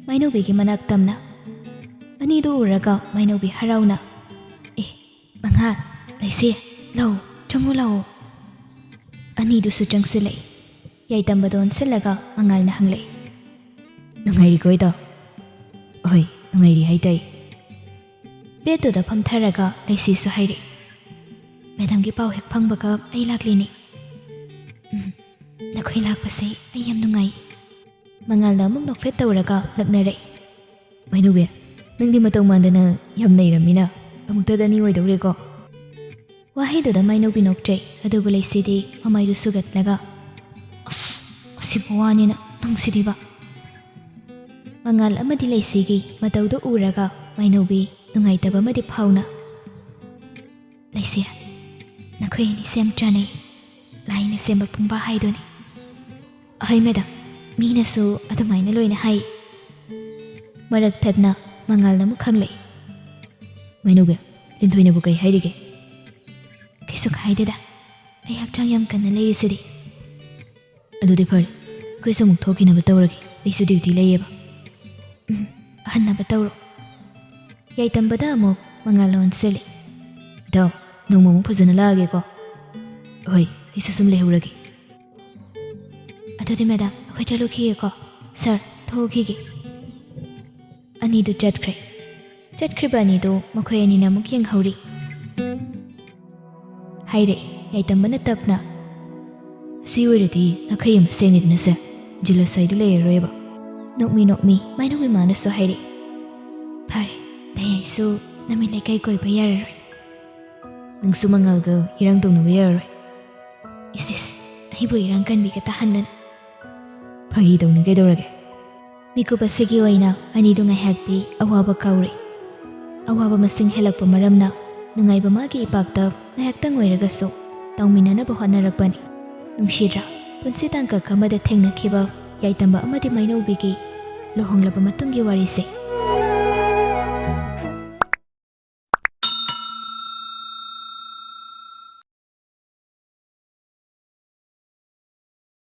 ꯃꯥꯏꯅꯧꯕꯤꯒꯤ ꯃꯅꯥꯛ ꯇꯝꯅ꯫ ꯑꯅꯤꯗꯨ ꯎꯔꯒ ꯃꯥꯏꯅꯧꯕꯤ ꯍꯔꯥꯎꯅ, "ꯑꯦ, ꯃꯉꯥꯜ, ꯂꯩꯁꯤ, ꯂꯥꯛꯑꯣ, ꯆꯪꯉꯣ ꯂꯥꯛꯑꯣ꯫" ꯑꯅꯤꯗꯨꯁꯨ ꯆꯪꯁꯤꯜꯂꯛꯏ꯫ ꯌꯥꯏꯇꯝꯕꯗ ꯑꯣꯟꯁꯤꯜꯂꯒ ꯃꯉꯥꯜꯅ ꯍꯪꯂꯛꯏ, "ꯅꯨꯡꯉꯥꯏꯔꯤꯀꯣ ꯏꯇꯥꯎ?" "ꯍꯣꯏ, ꯅꯨꯡꯉꯥꯏꯔꯤ ꯍꯥꯏꯇꯥꯏ꯫" ꯕꯦꯠꯇꯨꯗ ꯐꯝꯊꯔꯒ ꯂꯩꯁꯤꯁꯨ ꯍꯥꯏꯔꯛꯏ, "ꯃꯦꯗꯥꯝꯒꯤ ꯄꯥꯎ ꯍꯦꯛ ꯐꯪꯕꯒ ꯑꯩ ꯂꯥꯛꯂꯤꯅꯤ꯫ ꯎꯝ, ꯅꯈꯣꯏ ꯂꯥꯛꯄꯁꯦ ꯑꯩ ꯌꯥꯝ ꯅꯨꯡꯉꯥꯏ꯫" ꯃꯉꯥꯜꯅ ꯑꯃꯨꯛ ꯅꯣꯛꯐꯦꯠ ꯇꯧꯔꯒ ꯂꯛꯅꯔꯛꯏ꯫ "ꯃꯥꯏꯅꯧꯕꯤ, ꯅꯪꯗꯤ ꯃꯇꯧ ꯃꯥꯟꯗꯅ ꯌꯥꯝ ꯅꯩꯔꯝꯃꯤꯅ, ꯑꯃꯨꯛꯇꯗ ꯑꯅꯤ ꯑꯣꯏꯗꯧꯔꯦꯀꯣ?" ꯋꯥꯍꯩꯗꯨꯗ ꯃꯥꯏꯅꯧꯕꯤ ꯅꯣꯛꯆꯩ, ꯑꯗꯨꯕꯨ ꯂꯩꯁꯤꯗꯤ ꯃꯃꯥꯏꯗꯨ ꯁꯨꯒꯠꯂꯒ, "ꯑꯁ, ꯑꯁꯤꯕꯨ ꯋꯥꯅꯤꯅ ꯅꯨꯡꯁꯤꯗꯤꯕ꯫" ꯃꯉꯥꯜ ꯑꯃꯗꯤ ꯂꯩꯁꯤꯒꯤ ꯃꯇꯧꯗꯨ ꯎꯔꯒ ꯃꯥꯏꯅꯧꯕꯤ ꯅꯨꯡꯉꯥꯏꯇꯕ ꯑꯃꯗꯤ ꯐꯥꯎꯅ, "ꯂꯩꯁꯤ, ꯅꯈꯣꯏ ꯑꯅꯤꯁꯦ ꯌꯥꯝ ꯆꯥꯟꯅꯩ, ꯂꯥꯏꯅ ꯁꯦꯝꯕ ꯄꯨꯡꯕꯥ ꯍꯥꯏꯗꯨꯅꯤ꯫" "ꯑꯍꯩ ꯃꯦꯗꯥꯝ, ꯃꯤꯅꯁꯨ ꯑꯗꯨꯃꯥꯏꯅ ꯂꯣꯏꯅ ꯍꯥꯏ꯫" ꯃꯔꯛ ꯊꯠꯅ ꯃꯉꯥꯜꯅ ꯑꯃꯨꯛ ꯈꯪꯂꯛꯏ꯫ "ꯃꯥꯏꯅꯧꯕꯤ, ꯂꯤꯟꯊꯣꯏꯅꯕꯨ ꯀꯩ ꯍꯥꯏꯔꯤꯒꯦ?" "ꯀꯩꯁꯨ ꯍꯥꯏꯗꯦꯗ, ꯑꯩ ꯍꯛꯆꯥꯡ ꯌꯥꯝ ꯀꯟꯅ ꯂꯩꯔꯤꯁꯤꯗꯤ꯫" "ꯑꯗꯨꯗꯤ ꯐꯔꯦ, ꯑꯩꯈꯣꯏꯁꯨ ꯑꯃꯨꯛ ꯊꯣꯛꯈꯤꯅꯕ ꯇꯧꯔꯒꯦ, ꯑꯩꯁꯨ ꯗ꯭ꯌꯨꯇꯤ ꯂꯩꯌꯦꯕ꯫" "ꯎꯝ, ꯑꯍꯟꯅꯕ ꯇꯧꯔꯣ꯫" ꯌꯥꯏꯇꯝꯕꯗ ꯑꯃꯨꯛ ꯃꯉꯥꯜ ꯑꯣꯟꯁꯤꯜꯂꯤ꯫ "ꯏꯇꯥꯎ, ꯅꯣꯡꯃ ꯑꯃꯨꯛ ꯐꯖꯅ ꯂꯥꯛꯑꯒꯦꯀꯣ꯫" "ꯍꯣꯏ, ꯑꯩꯁꯨ ꯁꯨꯝ ꯂꯩꯍꯧꯔꯒꯦ꯫" "ꯑꯗꯨꯗꯤ ꯃꯦꯗꯥꯝ, ꯑꯩꯈꯣꯏ ꯆꯠꯂꯨꯈꯤꯒꯦꯀꯣ꯫ ꯁꯥꯔ, ꯊꯣꯛꯎꯈꯤꯒꯦ꯫" ꯑꯅꯤꯗꯨ ꯆꯠꯈ꯭ꯔꯦ꯫ ꯆꯠꯈ꯭ꯔꯤꯕ ꯑꯅꯤꯗꯨ ꯃꯈꯣꯏ ꯑꯅꯤꯅ ꯑꯃꯨꯛ ꯌꯦꯡꯍꯧꯔꯤ꯫ ꯍꯥꯏꯔꯛꯏ ꯌꯥꯏꯇꯝꯕꯅ ꯇꯞꯅ, "ꯑꯁꯤ ꯑꯣꯏꯔꯗꯤ ꯅꯈꯩ ꯑꯃ ꯁꯦꯡꯉꯦꯗꯅ ꯁꯦ?" ꯖꯤꯂꯁ ꯍꯥꯏꯗꯨ ꯂꯩꯔꯔꯣꯏꯕ꯫ ꯅꯣꯛꯃꯤ ꯅꯣꯛꯃꯤ ꯃꯥꯏꯅꯧ ꯏꯃꯥꯅꯁꯨ ꯍꯥꯏꯔꯛꯏ, "ꯐꯔꯦ, ꯂꯩ ꯑꯩꯁꯨ ꯅꯃꯤ ꯂꯩꯀꯥꯏ ꯀꯣꯏꯕ ꯌꯥꯔꯔꯣꯏ꯫ ꯅꯪꯁꯨ ꯃꯉꯥꯜꯒ ꯏꯔꯥꯡ ꯇꯧꯅꯕ ꯌꯥꯔꯔꯣꯏ꯫" ꯏꯁ ꯏꯁ, ꯑꯩꯕꯨ ꯏꯔꯥꯡ ꯀꯟꯕꯤꯒ ꯇꯥꯍꯟꯗꯅ꯫ ꯐꯥꯒꯤ ꯇꯧꯅꯤ ꯀꯩꯗꯧꯔꯒꯦ? ꯃꯤꯀꯨꯞ ꯑꯁꯤꯒꯤ ꯑꯣꯏꯅ ꯑꯅꯤꯗꯨ ꯉꯥꯏꯍꯥꯛꯇꯤ ꯑꯋꯥꯕ ꯀꯥꯎꯔꯦ꯫ ꯑꯋꯥꯕ ꯃꯁꯤꯡ ꯍꯦꯜꯂꯛꯄ ꯃꯔꯝꯅ ꯅꯨꯡꯉꯥꯏꯕ ꯃꯥꯒꯤ ꯏꯄꯥꯛꯇ ꯉꯥꯏꯍꯥꯛꯇꯪ ꯑꯣꯏꯔꯒꯁꯨ ꯇꯧꯃꯤꯟꯅꯅꯕ ꯍꯣꯠꯅꯔꯛꯄꯅꯤ꯫ ꯅꯨꯡꯁꯤꯗ꯭ꯔꯥ? ꯄꯨꯟꯁꯤ ꯇꯥꯡꯀꯛ ꯑꯃꯗ ꯊꯦꯡꯅꯈꯤꯕ ꯌꯥꯏꯇꯝꯕ ꯑꯃꯗꯤ ꯃꯥꯏꯅꯧꯕꯤꯒꯤ ꯂꯨꯍꯣꯡꯂꯕ ꯃꯇꯨꯡꯒꯤ ꯋꯥꯔꯤꯁꯦ꯫